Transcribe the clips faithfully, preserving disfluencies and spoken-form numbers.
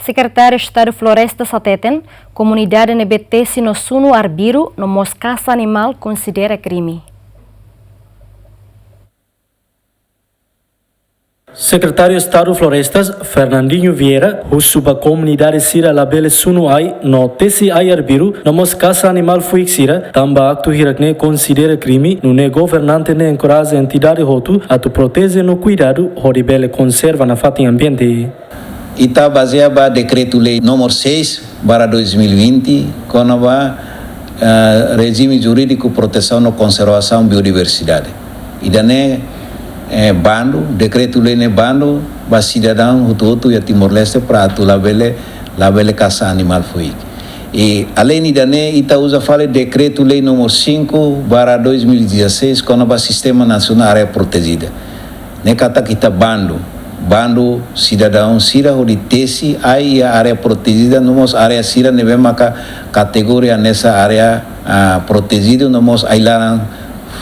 Sekretáriu Estadu Florestas hateten, komunidade ne'ebé tesi no sunu arbiru no mós kasa animál konsidera krime. Sekretáriu Estadu Florestas, Fernandinho Vieira, husu ba komunidade sira labele sunu ai no tesi ai arbiru no mós kasa animál fuik sira, tanba aktu hirak-ne'e konsidera krime, nune'e governante ne'e enkoraja entidade hotu atu proteje no kuidadu hodi bele konserva nafatin ambiente. Ita bazeia ba Dekretu-Lei número seis barra dois mil e vinte, kona-ba, eh, rejime jurídiku protesaun no konservasaun biodiversidade. Ida-ne'e, eh, bandu, dekretu-lei ne'e bandu ba sidadaun hotu-hotu iha Timor-Leste para atu labele, labele kasa animál fuik. I aleinde ida-ne'e, ita uza fali Dekretu-Lei número cinco barra dois mil e dezasseis, kona-ba Sistema Nasionál Área Protejida. Ne'e katak ita bandu, bandu sidadaun sira hodi tesi ai iha área protejida, no mós área sira ne'ebé maka kategoria hanesan área, ah, protejidu, no mós ai-laran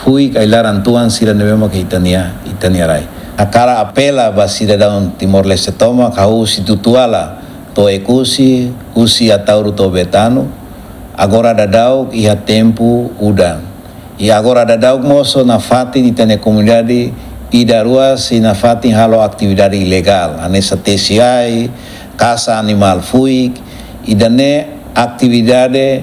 fuik, ai-laran tuan sira ne'ebé maka ita-nia, ita-nia rai. Hakarak apela ba sidadaun Timor-Leste tomak, hahú husi Tutuala to'o Oekusi, husi Ataúru to'o Betano, agora daudaun iha tempu udan. I agora daudaun mós nafatin ita-nia komunidade ida-rua sei nafatin halo atividade ilegál, hanesan tesi ai, kasa animál fuik, ida-ne'e atividade,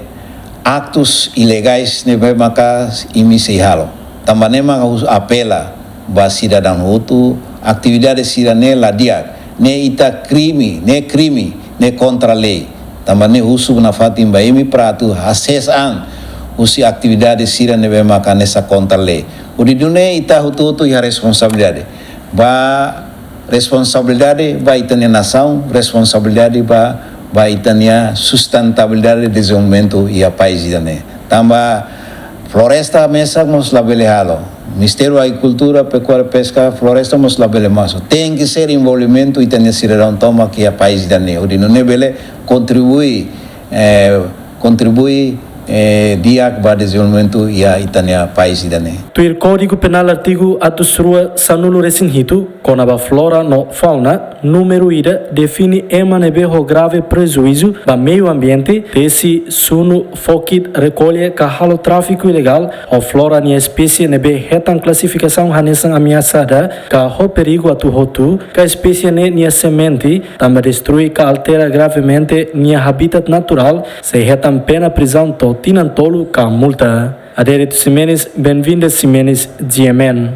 aktus ilegais ne'ebé maka imi sei halo. Tanba ne'e maka husu apela ba sidadaun hotu, atividade sira-ne'e la di'ak, ne'e ita krime, ne'e krime, ne'e kontra lei. Tanba ne'e husu nafatin ba imi para atu hasees an husi atividade sira ne'ebé maka hanesan kontra lei. Hodi nune'e ita hotu-hotu iha responsabilidade. Ba responsabilidade ba ita-nia nasaun, responsabilidade ba, ba ita-nia sustentabilidade dezenvolvimentu iha país ida-ne'e. Tanba floresta mesak mós labele halo. Ministériu Agrikultura, Pekuária, Peska, Floresta mós labele masuk. Tenke ser envolvimentu ita-nia sidadaun tomak iha país ida-ne'e. Hodi nune'e bele kontribui, eh, kontribui, eh, di'ak ba dezenvolvimentu iha ita-nia país ida-ne'e. Tuir Kódigu Penál artigu atus rua sanulu resin hitu, kona-ba flora no fauna, númeru ida define ema ne'ebé ho grave prejuízu ba meiu ambiente, tesi, sunu, fokit, rekolla ka halo tráfiku ilegál ho flora nia espésie ne'ebé hetan klasifikasaun hanesan ameasada ka ho perigu atu hotu, ka espésie ne'e nia semente, tanba destrui ka altera gravemente nia habitat naturál, sei hetan pena prizaun to'o tinan tolu ka multa. Adérito Ximenes, Benvinda Ximenes, G M N.